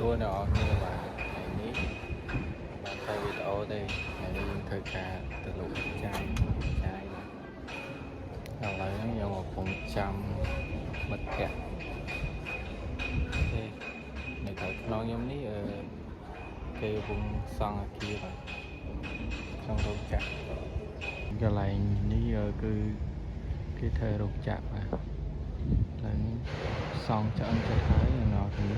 ួរអ្នកនរគ្នាបាទថ្ងៃនេះបានធ្វើវីដេអូទេថ្ងៃនេះយើងធ្វើការទៅលក់ចាយចាយបាទឥឡូវហ្នឹងយើងកំពុងចាំមិត្តភក្តិទេនៅក្រៅខ្នងខ្ញុំនេះអឺគេកំពុងសង់អគារបាទក្នុងរោងចក្រកន្លែងនេះអឺគឺគេធ្វើរោងចក្របាទឥឡូវនេះសង់ឆ្អឹងចិត្តហើយអ្នកនរគ្នា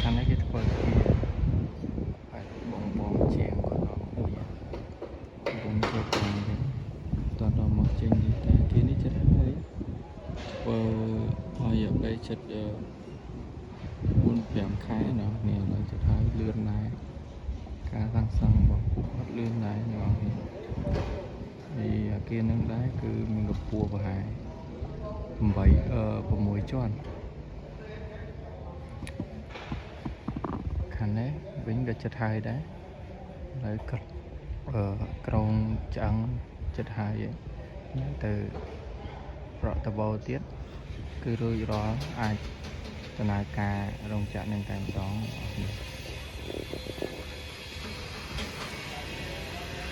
ខាងនេះគេធ្វើជាបែបបងបងជាងគាត់ដល់គ្នាកំពុងធ្វើការចឹងតដល់មកចេញនេះតែទីនេះចិត្តហើយធ្វើឲ្យរយៈពេលចិត្ត4 5ខែណោះនេះឥឡូវចិត្តហើយលឿនដែរការសាងសង់របស់ពួកគាត់លឿនដែរអ្នកនរគ្នាហើយអាគារនឹងដែរគឺមានកម្ពស់ប្រហែល8អឺ6ជាន់ ខាងនេះវិញក៏ចិត្តហើយដែរឥឡូវក៏អឺក្រងឆ្អឹងចិត្តហើយហ្នឹងទៅប្រក់តបោទៀតគឺរួចរាល់អាចដំណើរការរោងចក្រនឹងតែម្ដងអរគុណ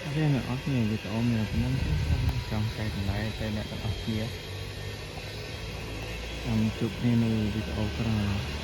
អូខេអ្នកនរគ្នាវីដេអូមានប៉ុណ្ណឹងទេចង់ចែករំលែកទៅអ្នកទាំងអស់គ្នាចាំជួបគ្នានៅវីដេអូក្រោយ។